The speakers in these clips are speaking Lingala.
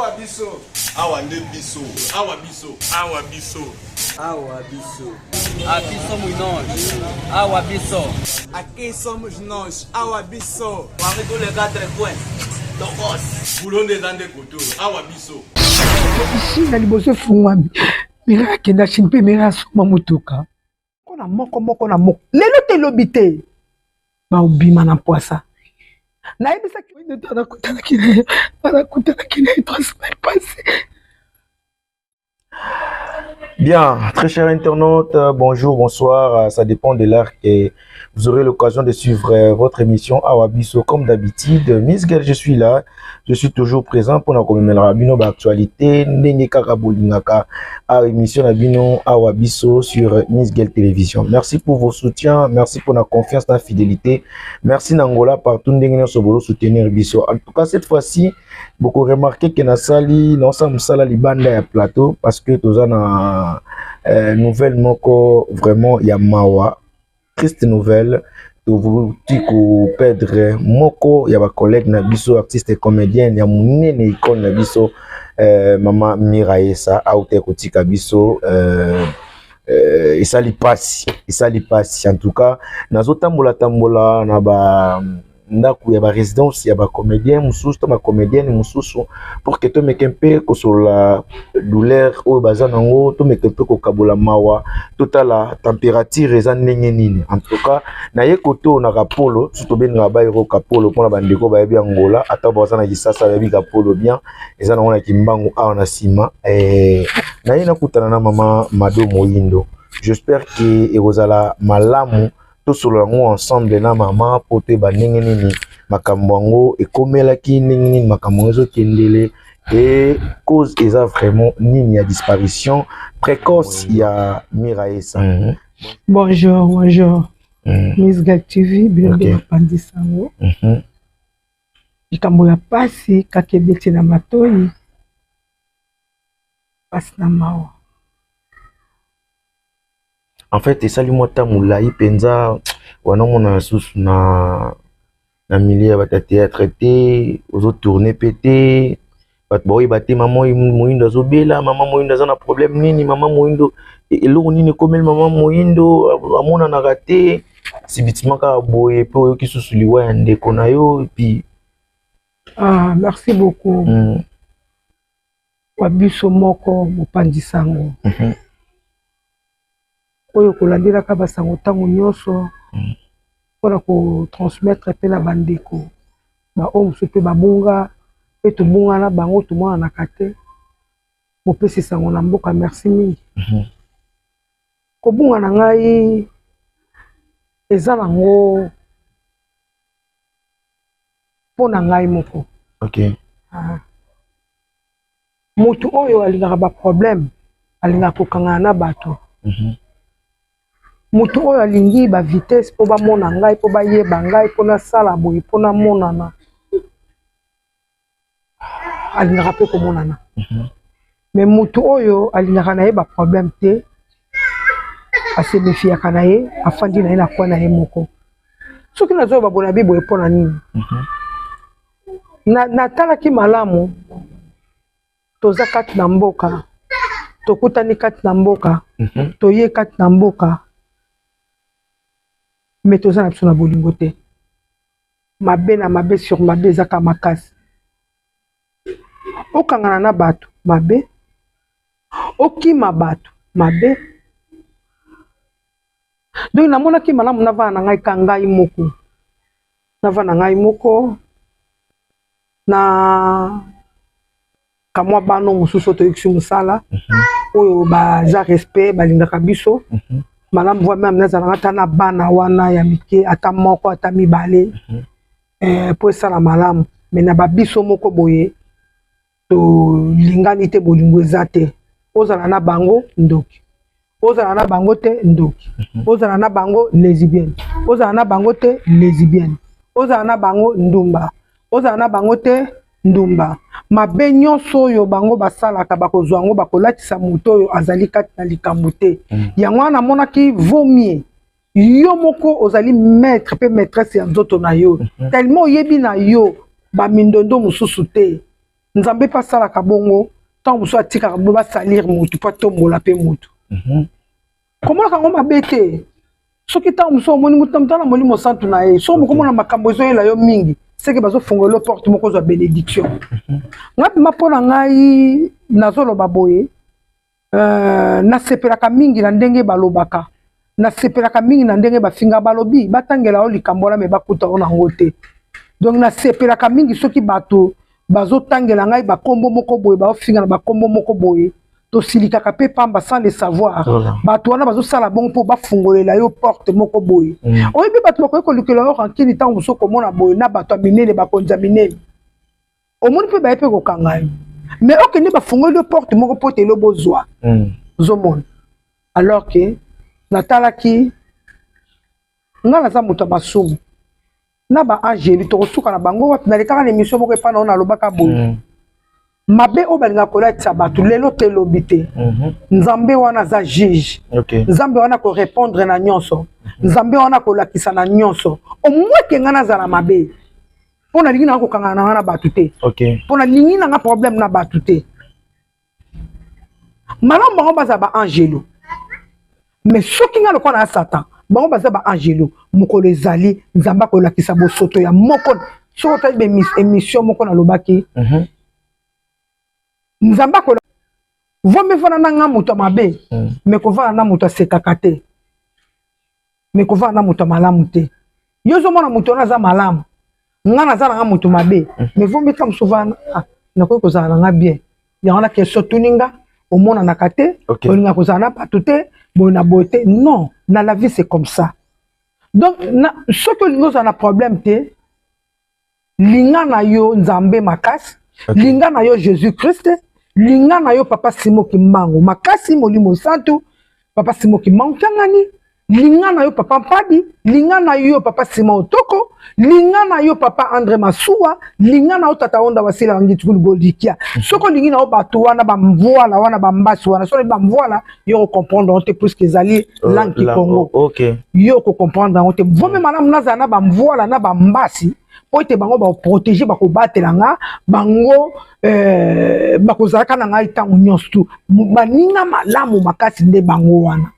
Awa biso. Awa nde biso. Awa biso. Awa biso. Awa biso. Aqui somos nós. Awa biso. Aqui somos nós. Awa biso. Parmi tous les quatre coins. Tokos. Boulot nde eza nde koto. Awa biso. Chine na liboso efungwami Mira akenda Chine mpe Mira asomba motuka moko na moko moko na moko lelo te lobi te baobima na mpwasa. Nayebisaki nde nakutanaki na ye, nakutanaki na ye 3 semaines passées. Bien, très chers internautes, bonjour, bonsoir. Ça dépend de l'heure que vous aurez l'occasion de suivre votre émission Awa Biso. Comme d'habitude, Miss Gel, je suis là. Je suis toujours présent pour la bino ba actualité. Ndenge kaka bolingaka à émission na bino Awa Biso sur Miss Gel Télévision. Merci pour vos soutiens. Merci pour la confiance, la fidélité. Merci Nangola partout ndenge nyonso bolo soutenir biso. En tout cas, cette fois-ci, beaucoup remarqué que nasali naosala mosala libanda ya plateau parce que toza na nouvelle moko vraiment ya mawa, triste nouvelle. Tovuti koperdre moko ya bacollègue na biso, artiste et comédienne ya monene, icône na biso, mama Miraesa auta kotika biso. Esali pasi, esali pasi. En tout cas, nazotambola tambola na ba ndako ya barésidence ya bacomédien mosusu to bacomédienne mosusu pour que tomeke mpe kosolola douleur oyo baza nango, tomeke mpe kokabola mawa, totala température eza ndenge nini. En tout cas, naye koto na Kapolo, so tobengaka bairo Kapolo mpona bandeko bayebi Angola, ata baza na Kisasa bayebi Kapolo bien, eza nango na Kimbangu awa na nsima. Naye nakutana na mama Mado Moyindo. J'espère que ekozala malamu tosolola yango ensemble na mama po toyeba ndenge nini makambo yango ekomelaki, ndenge nini makambo yango ezokendele et cause eza vraiment nini ya disparition précoce ya Miraesa. Bonjour, bonjour. Miss Gag TV, bino nde bapandisa yango. Likambo ya pasi kaka ebeti na matoi, pasi na mawa. En fait, esali mwa ntango molai mpenza wana omona lisusu na milieu ya bato ya théâtre te, ozotourne mpe te, bato baoyeba te mama Moyindo azobela, mama Moyindo aza na problème nini, mama Moyindo eloko nini ekomeli mama Moyindo, amonanaka te. Subitement kaka boye mpe oyoki susu liwa ya ndeko na yo et puis Ah, merci beaucoup. Wa biso moko mopanzi sango oyo kolandelaka basango ntango nyonso mpona kotransmettre mpe na bandeko baoyo mosusu mpe babunga mpe tobunga na bango, tomonanaka te. Mopesi sango na mboka, merci mingi. Kobunga na ngai eza nango mpo na ngai moko. Ah. Motu oyo alingaka baproblème, alingaka kokangana na bato. Motu oyo alingi bavitesse mpo bamona ngai, mpo bayeba ngai, mpo nasala boye, mpo namonana, alingaka mpe komonana. Mais motu oyo alingaka na ye baproblème te, asemefiaka na ye, afandi na ye na kwa na ye moko. Soki nazoyoba bona biboye, mpo na nini? Natalaki malamu, toza kati na mboka, tokutani kati na mboka, toye kati na mboka, mais toza na biso na bolingo te. Mabe na mabe sur mabe ezaka makasi. Okangana na bato mabe, okima bato mabe. Donc namonaki malamu navanda na ngai ka ngai moko, navanda ngai moko na kamwa bano mosusu oyo toyokisi mosala, oyo baza respect, balingaka biso malamu. Voi même nazalaka ata na bana wana ya mike, ata moko, ata mibale, po esala malamu. Mais na babiso moko boye tolingani te, bolingo eza te. Ozala na bango ndoki, ozala na bango te ndoki, ozala na bango lesbienne, ozala na bango te lesbienne, ozala na bango ndumba, ozala na bango te ndumba. Mabe nyonso oyo bango basalaka, bakozwa yango, bakolatisa moto oyo azali kati na likambo te. Yango wana namonaki vaut mieux yo moko ozali maître mpe maîtresse ya nzoto na yo, tellement oyebi na yo bamindondo mosusu te. Nzambe mpe asalaka bongo, ntango mosusu atikaka bo basalire motu mpo atombola mpe motu. Komonaka yango mabe te. Soki ntango mosusu omoni motu na Molimo Santu na ye, soki mokomona makambo ezoyela yo mingi, seke bazofungola yo porte moko ozwa bénédiction. Ngai mpema mpo na ngai nazoloba boye, nasepelaka mingi na ndenge balobaka, nasepelaka mingi na ndenge bafinga, balobi batangela yo likambo wana me bakuta yo nango te. Donc nasepelaka mingi soki bato bazotangela ngai bakombo moko boye, baofinga na bakombo moko boye, tosilikaka mpe pamba sans le savoir. Bato wana bazosala bongo mpo bafungolela yo porte moko boye. Oyebi bato bakoki kolukela yo rankini ntango mosusu komona boye na bato ya minene, bakonzi ya minene, omoni mpe baye mpe kokanga yo, mais okende bafungoli yo porte moko mpo te elobi ozwa. Ozomona, alors que natalaki nga naza moto ya masumu na baangeli, tokosuka na bango wapi? Nalekaka na émission moko epai na oyo nalobaka boye, mabe oyo balingaka kolatisa bato lelo te, elobi te. Nzambe wana aza juge. Nzambe wana korépondre na nyonso, Nzambe wana kolakisa na nyonso. Omweke nga nazala mabe mpo nalingi nanga kokangana na nga na bato te, mpo nalingi nanga problème na bato te. Malamu bango baza baangelo, mais soki nga lokola na Satan, bango baza baangelo, mokolo ezali Nzambe akolakisa bosoto ya moko. Soki otali émission moko nalobaki, Nzambe akola vomi vanda na nga moto ya mabe, mais kovanda na moto asekaka te, mais kovanda na moto ya malamu te. Yo ozomona moto wana aza malamu, nga naza nanga moto mabe, mais vombi ta mosusu vana, ah, nakoki kozala nanga bien. Yango wana question tuni nga, omonanaka te, olinga kozala na bato te, boye na boye te. Non, na la vie c'est comme ça. Donc na, soki olingi ozala na problème te, linga na yo Nzambe makasi, linga na yo Jésus Christ, linga na yo Papa Simo Kimbangu makasi, Molimo Santu, Papa Simo Kimbangu Kiangani, linga na yo Papa Mpadi, linga na yo Papa Simon Otoko, linga na yo Papa André Masuwa, linga na yo Tata Onda Wasila Wangitukulu Golikia. Soki olingi na yo bato wana, bamvwala wana, bambasi wana, soki bamvwala, yo okocomprendre yango te puisque ezali langue kikongo. Yo okocomprendre yango te. Vomi malamu nazala na bamvwala na bambasi mpo ete bango bakoprotege, bakobatela nga, bango bakozalaka na ngai ntango nyonso tu. Baninga malamu makasi nde bango wana.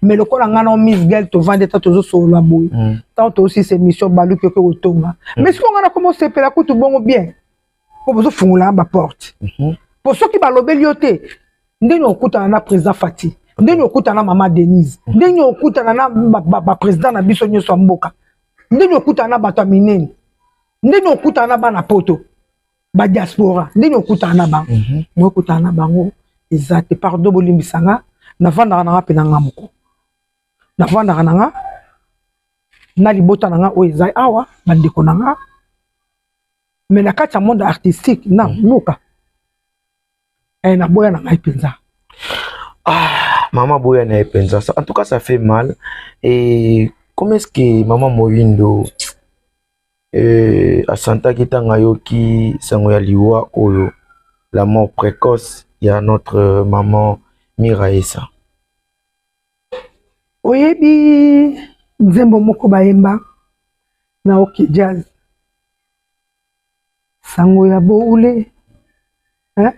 Mais lokola ngai na Miss Gel tovandi, ata tozosolola boye, ntango tozosisa émission, baluki oke kotonga. Mais sikoyo ngai nakoma osepela kutu bongo bien mpo bozofungola baporte, po soki balobeli yo te, ndenge okutana na président Fati, ndenge okutana na mama Denise, ndenge okutana na baprésident na biso nyonso ya mboka, ndenge okutana na bato ya minene, ndenge okutana na bana poto, badiaspora, ndenge okutana na bango, moyokutana na bango eza te. Pardon, bolimbisa nga, navandaka na nga mpe na nga moko, navandaka na nga na libota na nga oyo eza awa, bandeko na nga, mais na kati ya monde artistique na luka naboya na ngai mpenza. Ah, maman boya na ye mpenza. En tout cas, ça fait mal. Et comment est-ce que maman Moyindo asantaki ntango ayoki sango ya liwa oyo, la mort précoce ya notre maman Miraesa? Oyebi nzembo moko bayemba na OK Jazz, sango ya boule, hein?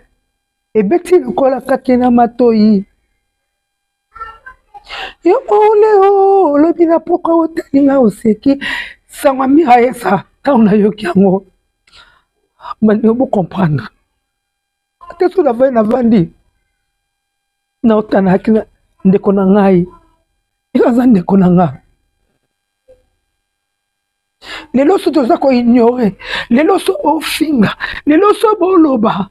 Ebeti lokola kake na matoi yo boule o olobi na pokwa otalinga oseki. Sango ya Miraesa, ntango nayoki yango, bandeko bocomprendre te. So navandi, navandi, naotanaki na ndeko na ngai, ye aza ndeko na nga. Lelo so toza koignore, lelo so bofinga, lelo so boloba.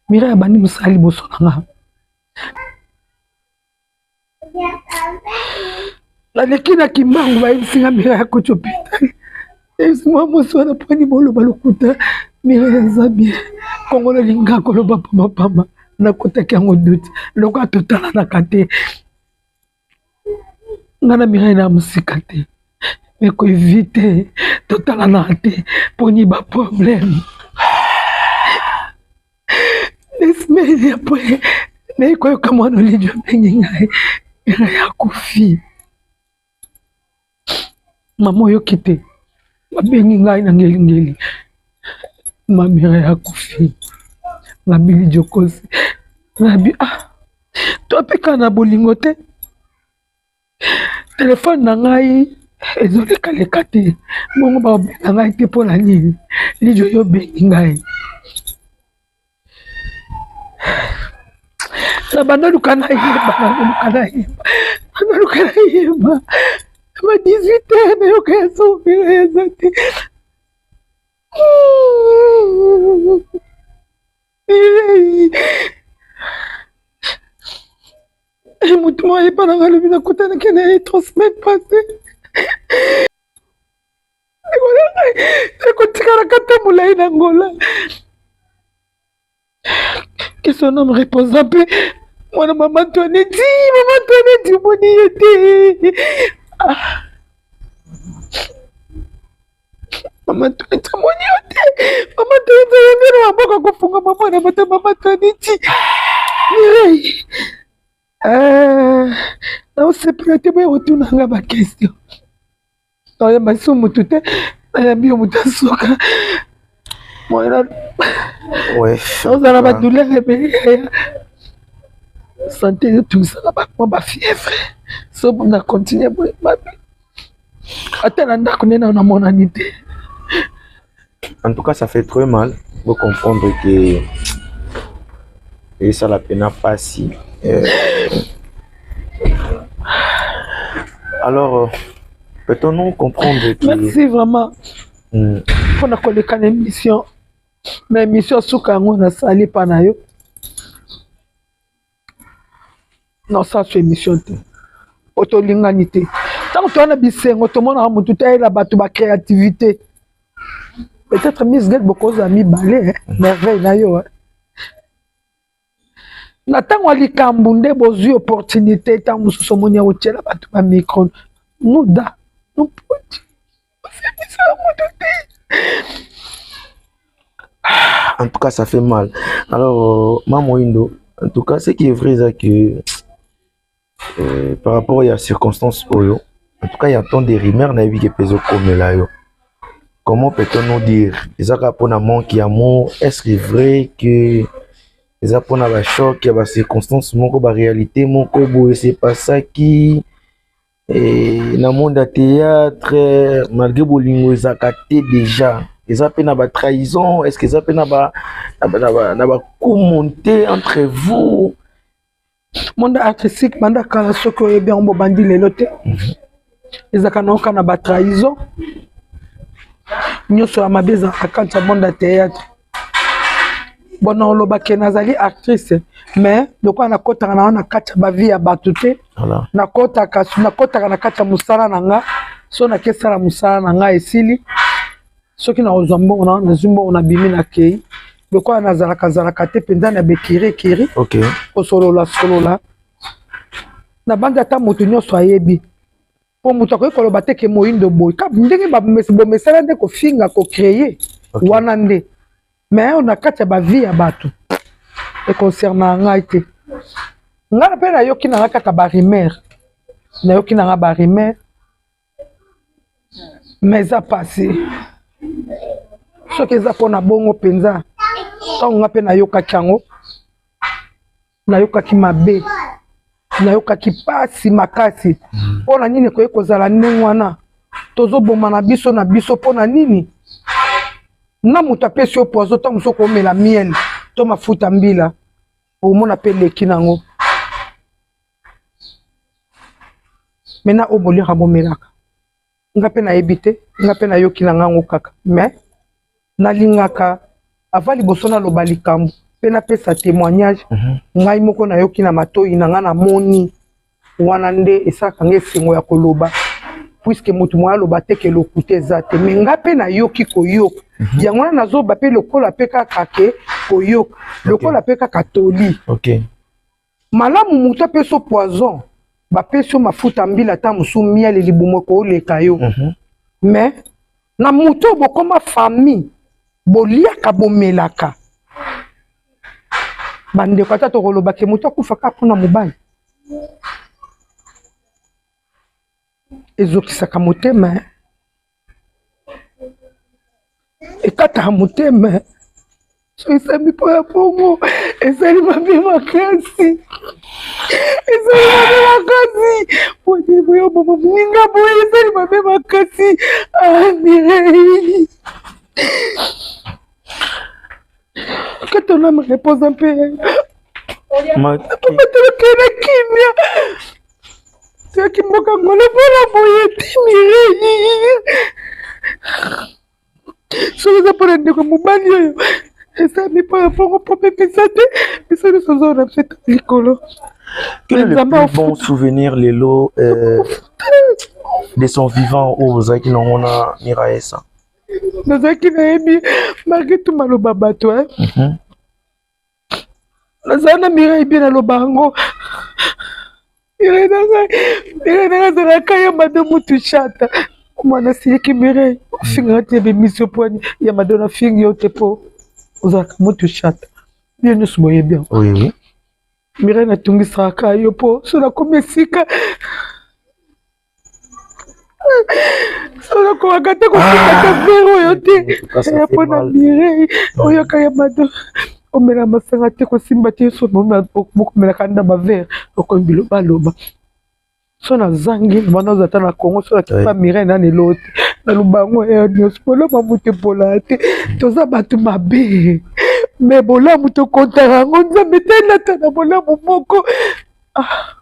Mirai abandi mosala liboso na nga. Naleki na Kimbangu, bayebisi nga Mirai akoti hôpital. Eyebisi mwa mwasi wana mponi boloba lokuta, Mirai aza bien. Kongolo elinga koloba pambapamba, nakotaki yango doute lokola totalanaka te. Nga na Mirai na mosika te, me koevite totalanaka te mponi baproblème. 2 semaines après, naye koyoka mwana Olidio abengi ngai, Mirai akufi. Mama oyoki te, babengi ngai na ngelingeli. Mamire akufi nabili jokosi nabi ah topeka na bolingo te telefone na ngai ezolekaleka te bongo bakobenga ngai te mpo na nini lijo yo obengi ngai na banda luka nayeba luka nayeba banda luka nayeba ba 18 heures nayoka ya somela eza te. Moto moko ayepa na ngai alobi nakutanaki na ye 3 semaine passé ekotikalaka te molai na ngola que son homme repose en paix. Mwana mama Antoinette, mama Antoinette omoni ye te. Ah. Mama Antoinette omoni yo te. Mama Antoinette oyambi na maboko kofungama mwana bato mama Antoinette. Mireille. Euh, naosepela te boye kotuna nga ba question. Naoyamba so motu te, nayambi yo motu asuka. Ozala ba douleur ebele yaya. Santé ezotungisaka mwa ba fièvre. So na continue boye mabe. Ata na ndako nde nano namonani te. En tout cas, ça fait très mal de comprendre que esala pena pasi. Alors, peut-on comprendre que... Merci vraiment. Mpona koleka na émission. Na émission suka yango nasali pa na yo. Nasala so émission te. Po tolingani te. Ntango toza na bisengo tomonaka motu te ayela bato ba créativité. Peut-être Miss Gate bokozala mibale, merveille na yo. Na ntango ya likambo nde bozwi opportunité ntango mosusu omoni ya kotiela bato ba micro. Nuda, nupoti. Osebisa moto te. En tout cas, ça fait mal. Alors, Maman Indo, en tout cas, ce qui est vrai, c'est que par rapport à la circonstance oyo, en tout cas, il y a tant de rumeurs na yebi ke pezo komela yo. Comment peut-on nous dire? Ezaka pona manque d'amour, est-ce que vrai que eza pona ba choc ya ba circonstances moko ba réalité moko boye c'est pas ça qui et na monde ya théâtre malgré bolingo ezaka te déjà eza pe na ba trahison, est-ce que eza pe na ba na ba, na ba, na ba coup monté entre vous? Monde artistique banda kala soki oyebi yango bobandi lelo te. Ezaka na oka na ba trahison nyonso ya mabe ezalaka kati ya monde ya théâtre. Bon, na olobaki nazali actrice, mais lokola nakotaka na na kati ya ba vie ya bato te. Nakotaka na kati ya mosala na nga, so nakesala mosala na nga esili, soki nakozwa mbongo na nazwi mbongo nabimi nakei. Lokola nazalaka zalaka te mpenza na bekiri ekiri. Kosolola solola. Na bandi ata moto nyonso ayebi. Po moto akoki koloba te ke moyindo boye. Ka ndenge ba bomesana nde kofinga, ko créer. Wana nde. Mais na kati ya ba vie ya bato e concernant ngai te. Ngai mpe nayoki na nga kaka ba rumeur. Nayoki na nga ba rumeur. Mais eza passé. Soki eza mpona bongo mpenza, ntango nga mpe nayokaki yango, nayokaki mabe, nayokaki pasi makasi. Mpona nini ekoki kozala ndenge wana? Tozoboma na biso na biso mpona nini? Na moto apesi yo poison, ntango mosusu okomela miel to mafuta mbila, omona mpe eleki nango. Maintenant oyo boliaka bomelaka, nga mpe nayebi te, nga mpe nayoki na ngango kaka, mais nalingaka avant liboso naloba likambo mpe napesa témoignage. Ngai moko nayoki na matoyi na nga, namoni wana nde esalaka nga esengo ya koloba, puisque motu moya aloba te ke lokuta eza te, mais nga mpe nayoki koyoka. Yango wana nazoba mpe lokola mpe kaka ke koyoka, lokola mpe kaka toli. Malamu moto apesi yo poison, bapesi yo mafuta mbila ata mosusu miel libumu ekoleka yo. Mais na moto oyo bokoma famille, boliaka bomelaka. Bandeko ata tokoloba ke moto akufa kaka mpona mobali. Ezokisaka motema. Ekataka motema. So esami mpo ya bongo esali mabe makasi. Esali mabe makasi. Boye boye oboma moninga boye esali mabe makasi. Ah, Mireille. Que ton âme repose en paix. Tokende kimia. Toyaki mboka ngolo mpona boye te Mireille. Soki eza mpona ndeko mobali oyo esami mpo ya bongo mpo mepesa te biso nyonso oza na biso likolo. Quel est le plus bon souvenir lelo euh, de son vivant oyo ozalaki nango na Miraesa? Nazalaki nayebi malgré tout maloba bato eh. Nazala na Mireille bien naloba yango. Mireille na ngai, Mireille na ngai azalaka ya mado mutu chata. Mwana siliki Mireille, ofingaka te bemisio pwani ya mado na fingi yo te po ozalaka mutu chata. Bino nyonso boyebi yango. Oui, oui. Mireille natungisaka yo po so nakomi esika nakomaka te kotika te vere oyo te ya mpo na Mireille oyoka ya mado omela masanga te kosimba te so bokomelaka nda bavere okomi bilobaloba so nazangi wana oza ata na Congo so nakipa Mireille nani elo te naloba yango heure nyonso bolamu moto epolaka te toza bato mabe me bolamu tokontaka yango Nzambe te elata na bolamu moko ah.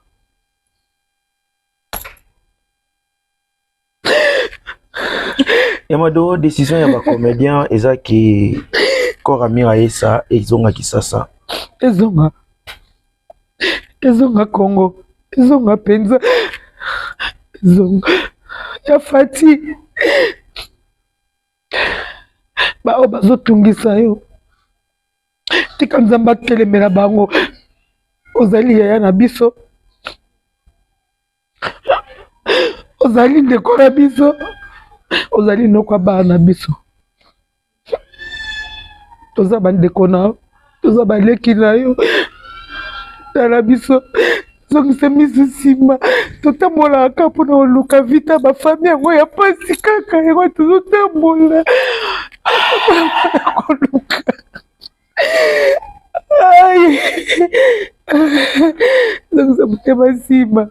Ya Mado, décision ya bacomédien eza ke corps ya Miraesa ezonga Kisasa. Ezonga, ezonga Congo, ezonga mpenza, ezonga ya Fati. Baoyo bazotungisa yo, tika Nzambe atelemela bango. Ozali yaya na biso, ozali ndeko na biso, ozali noko ya bana na biso. Toza bandeko na yo, toza baleki na yo. Tala biso, zongisa miso nsima. Totambolaka kaka mpona koluka vita bafami yango ya mpasi kaka yango tozotambola koluka. Ai, zongisa motema nsima.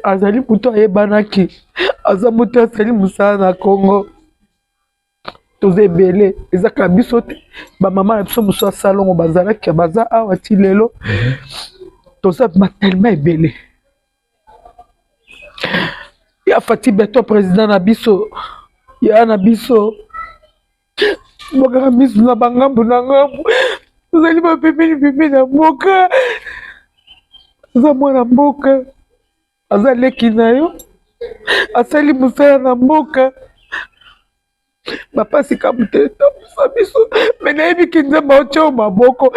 Azali moto ayebanaki, aza moto asali mosala na Congo. Toza ebele, eza kaka biso te. Bamama na biso mosusu ya salongo bazalaki baza awa ti lelo. Toza tellement ebele. Ya Fati Beton président na biso, ya na biso bokaka misu na bangambo na ngambo, tozali bapembeni pembeni ya mboka. Aza mwana mboka, aza leki na yo, asali mosala na mboka. Bapasi kamute etambusa biso, me nayebi ke Nzambe aotya yo maboko.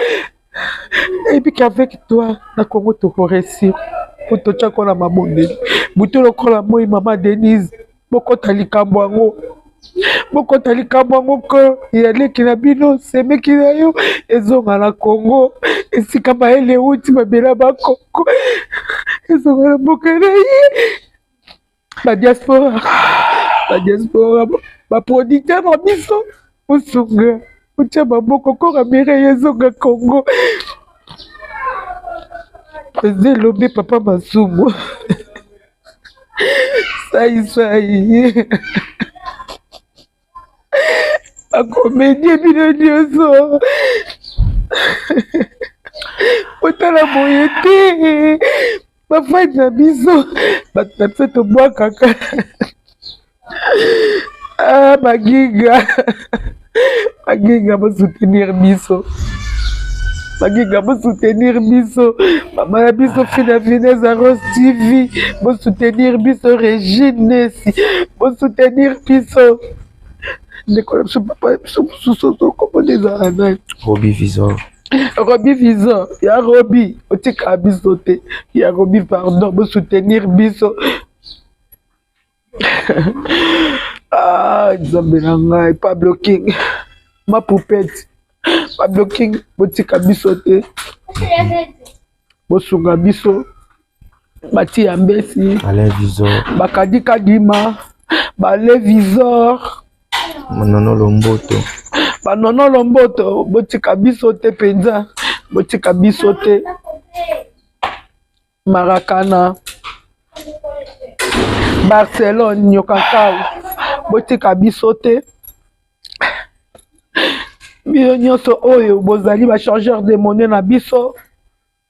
Nayebi ke avec toi na Congo tokoresir, po totya ko na mabondeli butu lokola moi. Mama Denise, bokota likambo yango, bokota likambo yango ko ya leki na bino, semeki na yo ezonga na Congo, esika mayele euti mabela bakoko, ezonga na mboka na ye. Ba diaspora, ba diaspora, ba producteur na biso, osunga otya maboko kora Mireille ezonga Congo. Président Elombe, papa Masumu, sai sai bakomedie bino nyonso botala boye te. Bafani na biso, bato na biso tobwakaka. Ah, bagiga, bagiga bosoutenir biso, bagiga bosoutenir biso, mama na biso Fina Fineza Rose TV bosoutenir biso, Regine Nesi bosoutenir biso, ndeko na biso papa na biso mosusu ozokomona ezala nani? Robi Visor. Robi Visor, ya Robi otika biso te, ya Robi pardon, bosoutenir biso. Ah, Nzambe na ngai, Pablo King, ma poupette, Pablo King, botika biso te, bosunga biso, batia mbesi, Alain Visor, bakadi kadima, bale Visor. Nono Lomboto. Banono Lomboto, botika biso te mpenza, botika biso te. Marakana, Barcelone, Nyokakau, botika biso te. Bino nyonso oyo bozali ba changeur de monnaie na biso,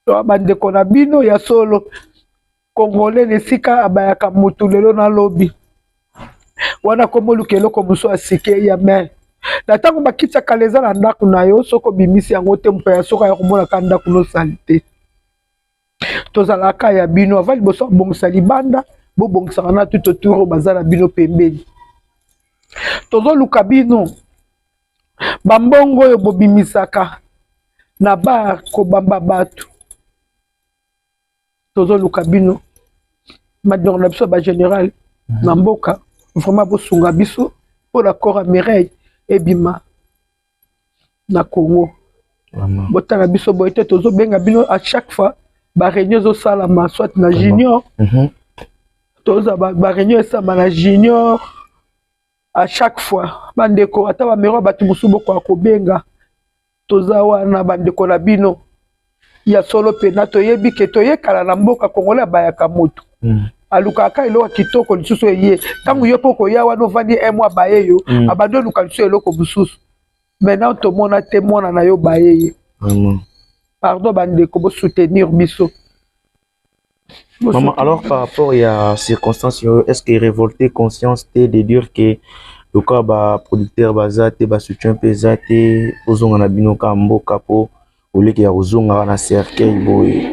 to bandeko na bino ya solo. Congolais na esika abayaka mutu lelo na lobi wana komoluka eloko mosusu ya sike ya me na ntango bakiti ya kala eza na ndako na yo, soki obimisi yango te, mopaya soki aya komonaka ndako nosali te. Tozalaka ya bino ava liboso abongisa libanda, bobongisaka na tout autour baza na bino pembeni. Tozoluka bino bambongo oyo bobimisaka na bar kobamba bato, tozoluka bino madongo na biso ba général na mboka, vraiment bosunga biso mpo na corps ya Mireille ebima na Congo. Botala biso boye te, tozobenga bino à chaque fois ba réunion ezosalama soit na junior, toza ba réunion esalama na junior à chaque fois. Bandeko ata bamero bato mosusu bokoka kobenga, toza wana bandeko na bino ya solo pena. Toyebi ke toyekala na mboka Congolais abayaka moto, alukaka eloko ya kitoko lisusu eye ntango yo mpo koya wana ovandi un mois baye yo, abandi oluka lisusu eloko mosusu. Maintenant tomona te mwana na yo baye ye. Pardon bandeko, bosoutenir biso. Maman, alors par rapport à circonstances, est-ce que révolté conscience te de dire que le cas ba producteur baza te, ba soutien pe za te, ozonga na bino ka mboka po oleke ya kozonga na cercueil boye?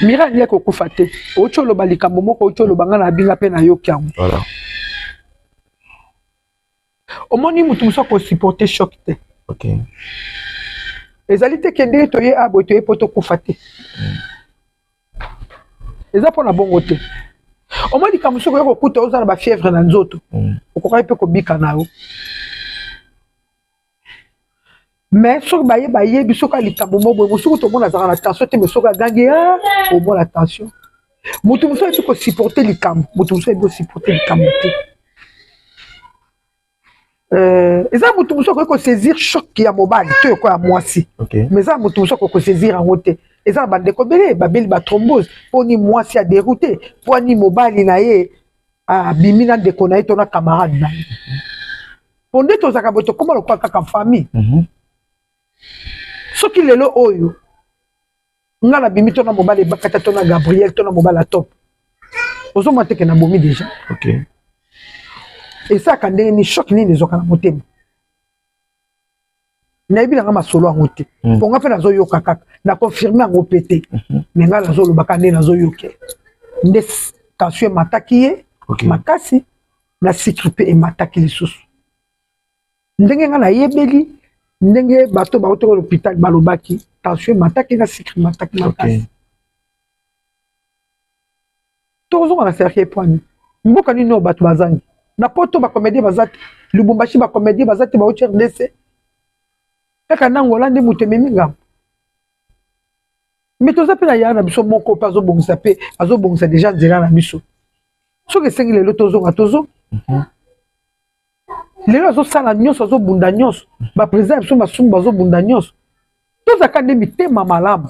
Mira alingaki kokufa te. Outi oloba likambo moko, outi oloba nga na binga mpe nayoki yango. Voilà. Omoni motu mosusu akosupporte choc te. Ezali te ke ndenge toye a boye toye mpo tokufa te. Eza mpona bongo te. Omoni likambo soki oye kokuta oza na bafièvre na nzoto, okokaki mpe kobika na yo. Mais soki baye bayebi soki likambo moko boye, mosuku tomona azalaka na tension te, mais soki agangi omona tension. Moto mosusu ayebi kosupporte likambo, moto mosusu ayebi kosupporte likambo te. Eza moto mosusu akoki kosaisir choc ya mobali to yoka ya mwasi, mais eza moto mosusu akoki kosaisir yango te. Eza na bandeko ebele babeli ba thrombose mponi mwasi aderoute, mponi mobali na ye abimi na ndeko na ye to na camarade na ye. Po nde tozalaka boye, tokóma lokola kaka famille. Soki lelo oyo nga nabimi to na mobali ebakata to na Gabriel to na mobali ya top, ozomona te ke nabomi déjà. Esalaka ndenge nini, choc nini ezwaka na motema? Nayebi nanga masolo yango te, mpo nga mpe nazoyoka kaka, na confirme yango mpe te, me nga nazolobaka nde nazoyoke nde tension emataki ye makasi na sucre mpe emataki lisusu. Ndenge nga nayebeli, ndenge bato bautaki l'hôpital balobaki, tension emataki na sucre emataki makasi. Tozonga na cercueil poani mboka nini oyo bato bazangi na poto? Bacomédien baza te, Lubumbashi bacomédien baza te, bauti RDC kaka na Angola nde moto ememi ngambo. Me toza mpe na yaya na biso moko mpe azobongisa, mpe azobongisa deja nzela na biso. Soki esengi lelo tozonga, tozonga. Lelo azosala nyonso, azobunda nyonso, baprésident ya biso masumu bazobunda nyonso. Tozalaka nde mitema malamu,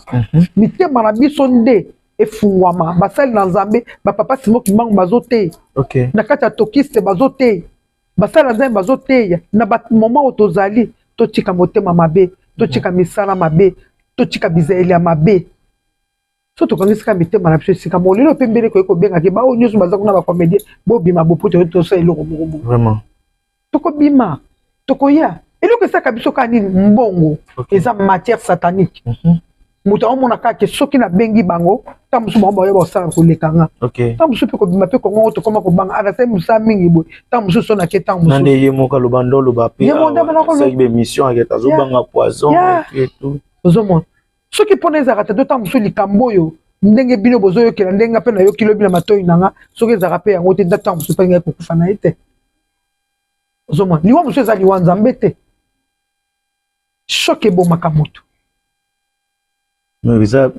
mitema na biso nde efungwama. Basali na Nzambe, bapapa Simo Kimbangu bazoteya na kati ya tokiste, bazoteya, basali na Nzambe bazoteya na bamoment oyo tozali. Totika motema mabe, totika misala mabe, totika bizaleli ya mabe. So tokangisaka mitema na biso esika moko lelo mpe mbele koye kobengaki baoyo nyonso baza kuna, bacomédien, bobima bopo tosala eloko moko boye. Vraiment. Tokobima, tokoya. Eloko esalaka biso kaka nini? Mbongo. Eza matière satanique. Moto aomona kaka ke soki nabengi bango, ntango mosusu bango baoya basala koleka nga. Ntango mosusu mpe kobima mpe kongongo tokoma kobanga, anasali mosala mingi boye, ntango mosusu so nake, ntango mosusu nde ye moko aloba ndo oloba mpe Ye moko nde abanda koloba. asali bémission akete azobanga poison et tout. Ozomona soki mpona ezalaka te to ntango mosusu likambo oyo ndenge bino bozoyokela, ndenge nga mpe nayoki lobi na matoi na nga, soki ezalaka mpe yango te, nda ntango mosusu mpe ngai kokufa na ye te. Ozomona liwa mosusu eza liwa Nzambe te, choc ebomaka moto. Mais eza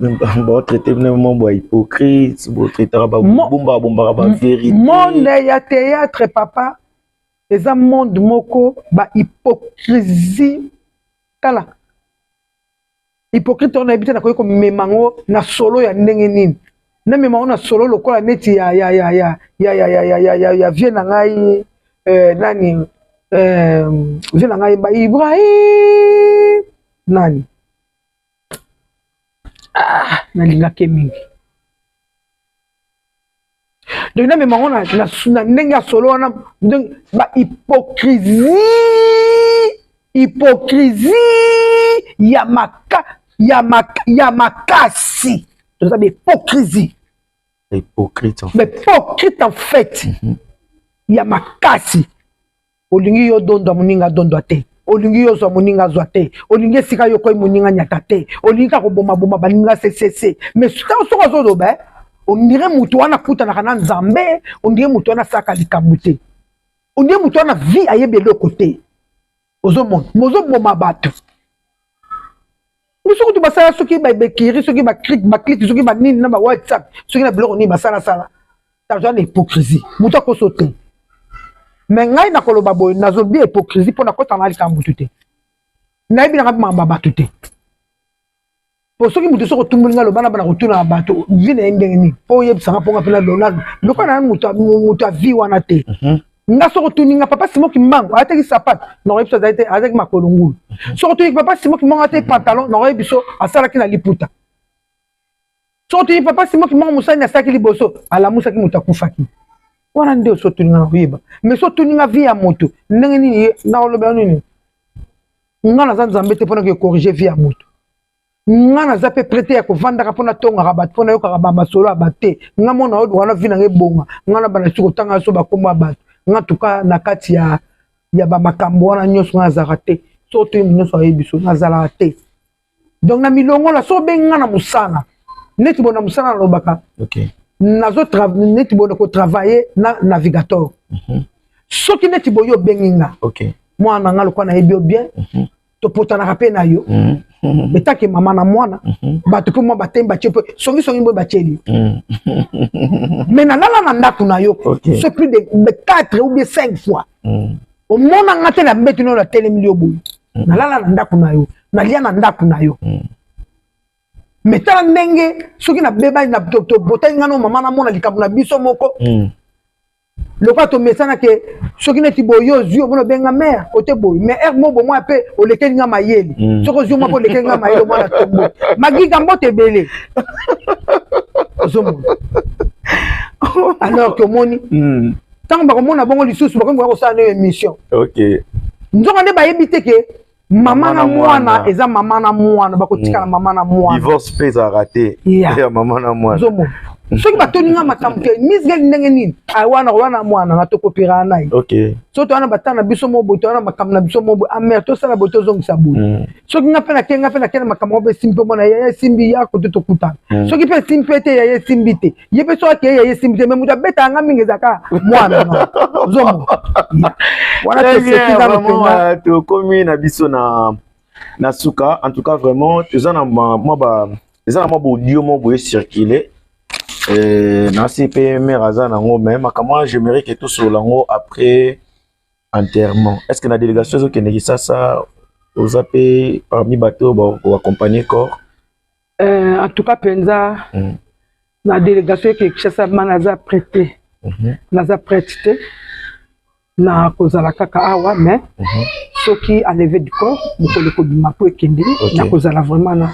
baotraite bino mwa ba hypocrite, botraitaka bombaka bombaka ba vérité. Monde ya théâtre, papa, eza monde moko ba hypocrisie. Tala, hypocrite wana, nayebi te nakoki komema yango na solo ya ndenge nini. Namema yango na solo lokola neti ya ya ya ya ya ya ya ya ya ya ya vie na ngai, nani, vie na ngai ba Ibrahim nani. Ah, nalingaki mingi. Donc namema yango na ndenge ya solo wana. Donc ba hypocrisie, hypocrisie ya maka ya maka ya makasi, toza ba hypocrisie. Hypocrite en fait. Hypocrite en fait ya makasi. Olingi yo dondwa, moninga dondwa te. Olingi yo zwa, moninga azwa te. Olingi esika yo koyi, moninga nyata te. Olingi kaka kobomaboma baninga ccc. Mais ntango soki ozoloba, on dirait moto wana akutanaka na Nzambe, on dirait moto wana asalaka likambo te, on dirait moto wana vie ayebi eloko te. Ozomona mozoboma bato. Biso kutu basala soki bekiri, soki baclic, soki banini na baWhatsApp, soki na biloko nini basalasala, taza na hypocrisie. Moto akoso te. Me ngai nakoloba boye, nazolobi hypocrisie mpo nakotanga na likambo motu te, nayebi nanga mpe makambo ya bato te. Po soki moto, soki otumboli ngai, loba na bana kotuna na bato vie na ye ndenge nini, mpo oyebisanga mponga mpe nalonalo lokola na moto ya vie wana te. Nga soki otuni nga, papa Simon Kimbangu alataki sapato, nakoyebi biso azali te, azalaki makolo ngulu. Soki otuni papa Simon Kimbangu alataki pantalon, nakoyebi biso asalaki na liputa. Soki otuni papa Simon Kimbangu mosali asalaki liboso, alamusaki moto akufaki wana nde. Oso otuni nga, nakoyeba. Mais so otuni nga vie ya moto ndenge nini ye, nakolobela nini? Nga naza Nzambe te mpona kocorriger vie ya moto. Nga naza mpe prêt te ya kovandaka mpo natongaka bato, mpo nayokaka bamasolo ya bato te. Nga mona oyo wana, vie nanga ebonga, nga na bana soki kotanga so bakombo ya bato. Nga tuka na kati ya bamakambo wana nyonso, nga nazalaka te. So toyembi nyonso ayebi so nazalaka te. Donc na milongola, so obengi nga na mosala neti boye, na mosala nalobaka, nazo neti boye kotravailler na navigateur. Soki neti boye obengi nga, mwana na nga, lokola nayebi yo bien, topotanaka mpe na yo etake mama na mwana. Bato mpe mwa batemi batie mpe songisongi boye batieli yo. Mais nalala na ndako na yo so plus de 4 ou bien 5 fois. Omona nga te na mbetu noyo natelemili yo boye. Nalala na ndako na yo, nalia na ndako na yo. Mais tala ndenge soki nabebani, tobotani nga no mama, namona likambo na biso moko lokola tomesana ke soki neti boye ozwi, omona obenga mare kote boye, mais ere mo bomwa mpe olekeli nga mayele. Soki ozwi mwa mpe olekeli nga mayele, omwana tombo magika mbote ebele ozomona. Alors ke omoni, ntango bakomona bongo lisusu, bakomi koya kosala nayo émission. Nzoka nde bayebi te ke mama na mwana eza mama na mwana, bakotikala mama na mwana. Divorce mpe ezalaka te ya mama na mwana. Ozomona, soki batoni nga makambo te, misgel ndenge nini wana wana mwana nga tokopiraka na ye. So towana batala na biso mo boye, towana makambo na biso mo boye, amere tosala boye, tozongisa boye. Soki nga mpe nake, nga mpe nake na makambo ngo mpe esimbi, mpe mona yaya esimbi, ya kote tokutana. Soki mpe esimbi mpe te, yaya esimbi te, ye mpe soki akeye, yaya esimbi te. Me moto abetaka nga mingi ezalaka mwana nga, ozomona wana toseki nano mpenza. Tokomi na biso na suka. En tout cas vraiment toza na mwa ba eza na mwa baaudio moko boye circule nasi mpe mare aza nango. Mais makambo wana, j'aimerais ke tosolola yango après enterrement. Est ce que na délégation ezokende Kisasa, oza mpe parmi bato oyo bakoaccompagne corps? En tout cas mpenza, na délégation eke Kinshasa, ma naza prêt te. Naza prête te, na kozala kaka awa. Mais soki enlevé du corps, mokolo ekobima mpo ekende, nakozala vraiment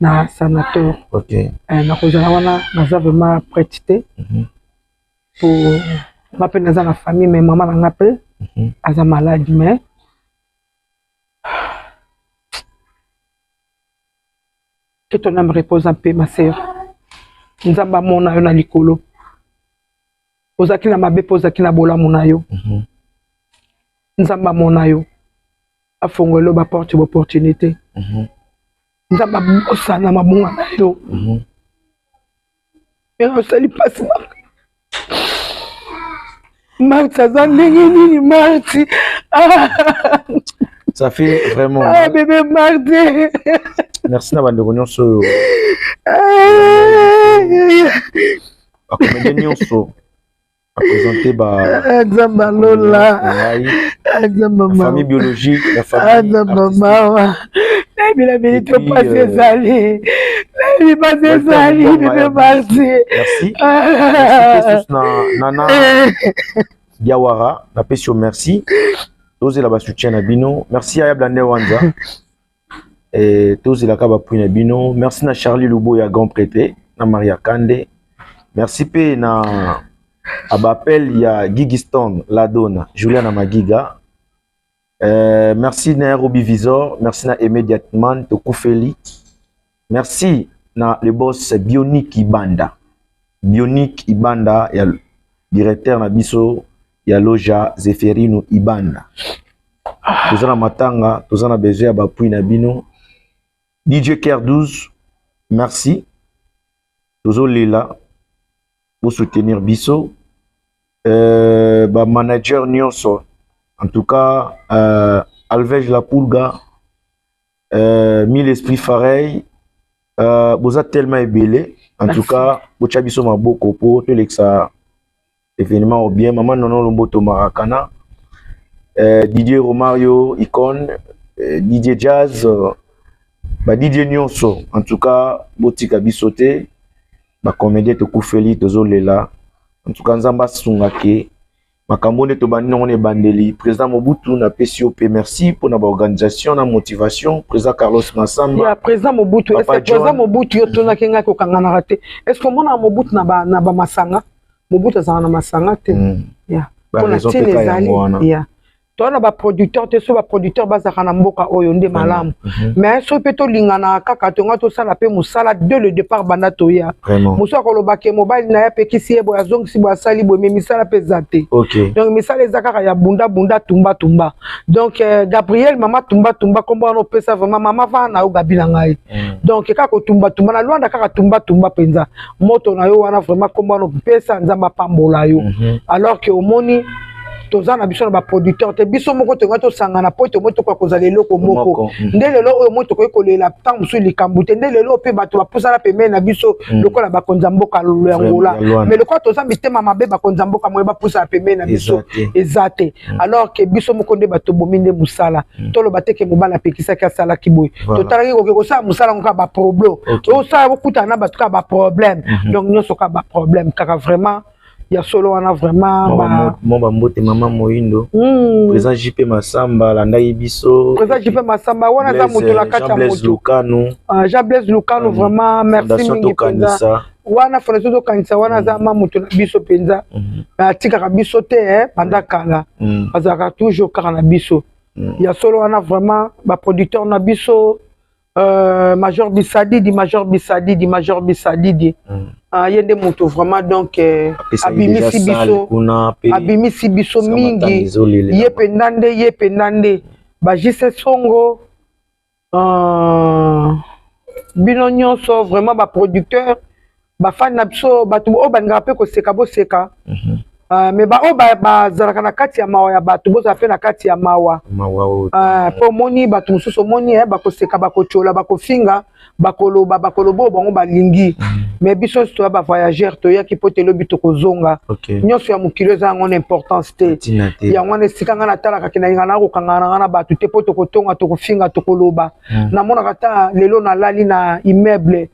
na sanateur. Nakozala wana. Naza vraiment prête te, po nga mpe naza na famille, mais mama na nga mpe aza malade. Mais que ton âme repose en paix, ma sœur. Nzambe amona yo na likolo. Ozalaki na mabe mpe ozalaki na bolamu na yo. Nzambe amona yo, afongoli yo baporte baopportunité. Nzambe abosana mabonga na yo. Mpe osali mpasi. Marti aza ndenge nini, Marti? Ça fait vraiment Ah, bébé Martin. Merci na bandeko nyonso oyo bacomédien nyonso baprésente ba Nzambe alola. ngai, Nzambe la famille biologique, la famille Nzambe artistique. mawa. Nayebi na minute Et puis, pasi ezali. Nayebi pasi Walter ezali Mbonga bébé ya Martin. Merci, merci Pesus na Nana Diawara, napesi yo merci, tozela basoutien na bino. Merci aya Blande Wanza, tozelaka bapui na bino. Merci na Charlie Lubo ya grand prêtre na Maria Kande. Merci mpe na abapel ya Gigiston Ladona Juliana Magiga. Merci na Robi Visor, merci na Aimé Diatman Tokufeli, merci na le boss Bionic Ibanda, Bionic Ibanda ya directeur na biso ya Loja Zeferino Ibanda. Toza na matanga, toza na besoin ya bapui na bino. DJ Ker 12, merci, tozolela bosoutenir biso. Bamanager nyonso, en tout cas Alvege La Pulga, Mille Esprit Fareil, boza tellement ebele. En tout cas botya biso maboko po tolekisa événement au bien. Mama Nono Lomboto Marakana, Didier Romario Icone, Didier Jazz, ba Didier nyonso, en tout cas botika biso te. Bacomédien tokufeli, tozolela. En tout cas Nzambe asungake makambo nde tobandi nango na ebandeli. Président Mobutu, napesi yo mpe merci mpona baorganisation na motivation. Président Carlos Masamba. Ya président Mobutu. Papa est-ce que président John. Mobutu, yo tonaki ngai kokanganaka te? Est-ce que omonaka Mobutu na bamasanga? Mobutu azalaka na masanga te. Ya mpona Baraison ntina mpe ka ezali yango wana. Ya toza na baproducteur te. So baproducteur bazalaka na mboka oyo nde malamu, mais soki mpe tolinganaka kaka, tonga tosala mpe mosala dès le départ banda toya. Mosu akoloba ke mobali na ye apekisi ye boye, azongisi boye, asali boye, mais misala mpe eza te. Donc misala eza kaka ya bunda bunda, tumba tumba. Donc Gabriel mama tumba tumba, kombo wana opesa vraiment mama vana na yo Gabi na ngai. Donc kaka kotumba tumba na Lwanda, kaka tumba tumba mpenza moto na yo wana vraiment, kombo wana opesa, Nzambe apambola yo. Alors que omoni toza na biso na baproducteur te, biso moko tonga tosangana po ete omoi tokoka kozala eloko moko. Moko. Nde lelo oyo moi tokoki kolela ntango mosusu likambo te. Nde lelo mpe bato bapusana pembeni na biso lokola bakonzi ya mboka ya Ngola. Ya Lwanda. Mais lokola toza mitema mabe, bakonzi ya mboka moye bapusana pembeni na biso Eza te. Eza te. Alors que biso moko nde bato bomi nde mosala. Toloba te ke mobali apekisaki, asalaki boye. Totalaki koke kosala mosala ngo kaka baproblème. Osala, okutana na bato kaka baproblème. Donc nyonso kaka baproblème kaka vraiment. Ya solo wana vraiment ba Mo bambote mama Moindo. Président JP Masamba alandaki biso. Président JP Masamba wana aza moto na kati Jean ya Blaise moto. Lukanu. Ah, Jean Blaise Lukanu, vraiment merci Fondation mingi mpenza. Tokanisa. Wana fondation Tokanisa wana aza ma moto na biso mpenza. Atikaka biso te banda kala. Azalaka toujours kaka na biso. Ya solo wana vraiment baproducteur na biso, Major Bisadidi, Major Bisadidi, Major Bisadidi. Ah, ye nde moto vraiment. Donc Apesaki déjà abimisi salle biso kuna mpe abimisi biso esika matanga mingi. ezolelela. Ye mpenza nde, ye mpenza nde bajise songo, bino nyonso vraiment baproducteur, bafani na biso, bato oyo balingaka mpe koseka, boseka. Mais baoyo bazalaka na kati ya mawa ya bato, bozala mpe na kati ya mawa. Mawa oyo. Mpo omoni bato mosusu, omoni bakoseka, bakotiola, bakofinga, bakoloba, bakoloba oyo bango balingi. Mais biso nyonso toya bavoyageur, toyaki mpo telobi tokozonga. Nyonso ya mokili eza yango na importance te. Ntina te. Yango wana esika ngai natalaka ke nalinga na kokangana na ngai na bato te, mpo tokotonga, tokofinga, tokoloba. Namonaka ta lelo nalali na immeuble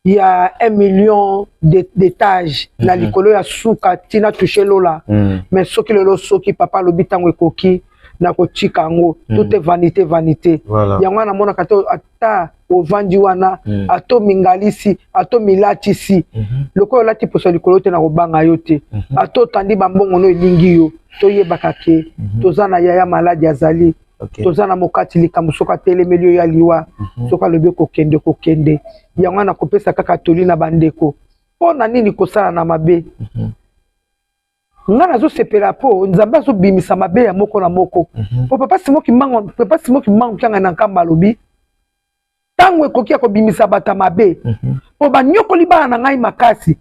ya 1 million d'étage na likolo ya suka ntina touche lola. Mais soki lelo, soki papa alobi ntango ekoki, nakotika yango. Tout est vanité, vanité. Yango wana namonaka te ata ovandi wana, ata omingalisi, ata omilatisi lokola olati poso likolo te, na kobanga yo te. Ata otandi bambongo no elingi yo, toyebaka ke toza na yaya maladi azali. Toza na mokati likambo, soki atelemeli oyo ya liwa, soki alobi kokende, kokende. Yango wana kopesa kaka toli na bandeko: mpo na nini kosala na mabe? Ngai nazosepela mpo Nzambe azobimisa mabe ya moko na moko. Po papa Simo Kimbangu, papa Simo Kimbangu Kianga na Nkamba alobi ntango ekoki ya kobimisa bato ya mabe, mpo banyokoli bana na ngai makasi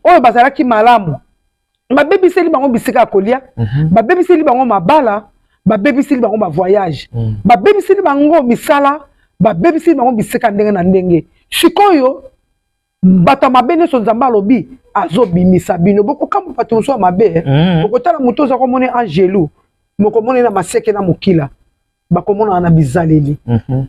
oyo bazalaki malamu, babebiseli bango bisika ya kolia, babebiseli bango mabala. Babebisili bango bavoyage, babebisili bango misala, babebisili bango bisika ndenge na ndenge. Sikoyo bato ya mabe nyonso, Nzambe alobi azobimisa bino. Bokokamba bato mosusu ya mabe. Bokotala moto oza komona angelu, mokomona na maseke na mokila. Bakomonana na bizaleli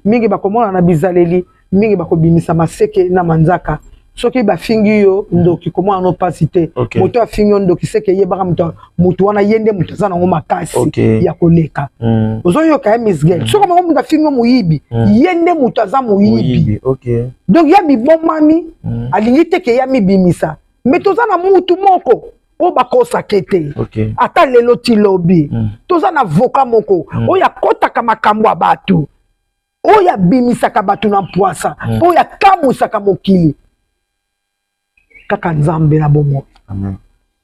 mingi, bakomonana na bizaleli mingi, bakobimisa maseke na manzaka. Soki bafingi yo ndoki, komona no mpasi te. Moto afingi yo ndoki, seke eyebaka moto wana, ye nde moto aza nango makasi ya koleka. Ozoyoka ye, Miss Gel? Soki bango moto afingi yo moyibi, ye nde moto aza moyibi. Donc ya mibomami, alingi te ke ya mibimisa. Me toza na mutu moko oyo bakosake te. Ata lelo ti lobi, toza na avocat moko oyo akɔtaka makambo ya bato, oyo abimisaka bato na mpwasa, oyo akamwisaka mokili, kaka Nzambe na bomoi,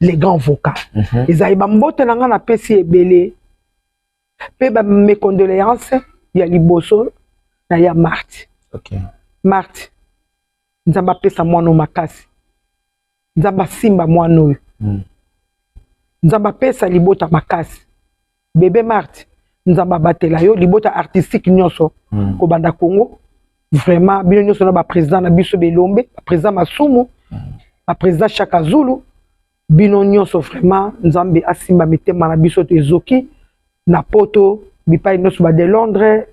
les grands avocats. Ezali bambote na ngai, napesi ebele mpe bames condoléances ya liboso na ya Marti. Marti, Nzambe apesa mwana oyo makasi, Nzambe asimba mwana oyo, Nzambe apesa libota makasi. Bebe Marti, Nzambe abatela yo, libota artistique nyonso, kobanda Congo. Vraiment, bino nyonso na baprésident na biso Belombe, baprésident Masumu, baprésident Chaka Zulu, bino nyonso vraiment, Nzambe asimba mitema na biso. To ezoki na Poto, bipai nyonso, bade Londres,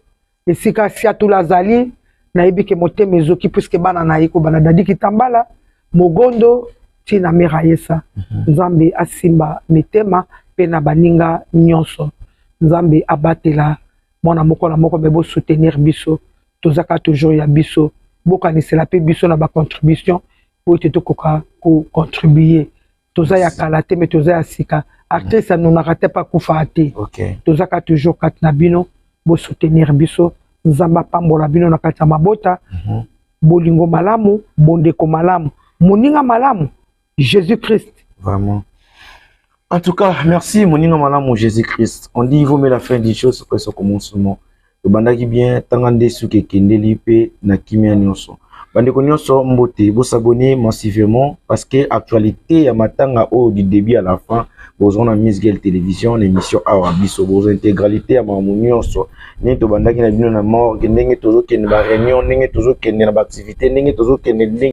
esika Siatula azali, nayebi ke motema ezoki, puisque bana na ye, kobanda Dadi Kitambala, Mogondo, ntina Mera Yesa. Nzambe asimba mitema mpe na baninga nyonso. Nzambe abatela mwana moko na moko. Me bosoutenir biso, tozaka toujours ya biso. Bokanisela mpe biso na bacontribution po ete tokoka kocontribue. Toza ya kala te, me toza ya sika. Artiste anonaka te mpe akufaka te. Tozaka toujours kati na bino. Bosoutenir biso, Nzambe apambola bino na kati ya mabota. Bolingo malamu, bondeko malamu, moninga malamu, Jésus Christ. Vraiment. En tout cas, merci, moninga malamu Jésus-Christ. On dit il vaut mieux la fin d'une chose que son commencement. Tobandaki bien, tanga nde suki ekendeli mpe na kimia nyonso. Bandeko nyonso, mbote, bosabonner massivement parce que actualité ya matanga oyo, du début à la fin, bozwa na Miss Girl Télévision, na émission Awa Biso. Bozwa intégralité ya makambo nyonso, ndenge tobandaki na bino na morgue, ndenge tozokende ba réunion, ndenge tozokende na baactivité, ndenge tozokende ndenge.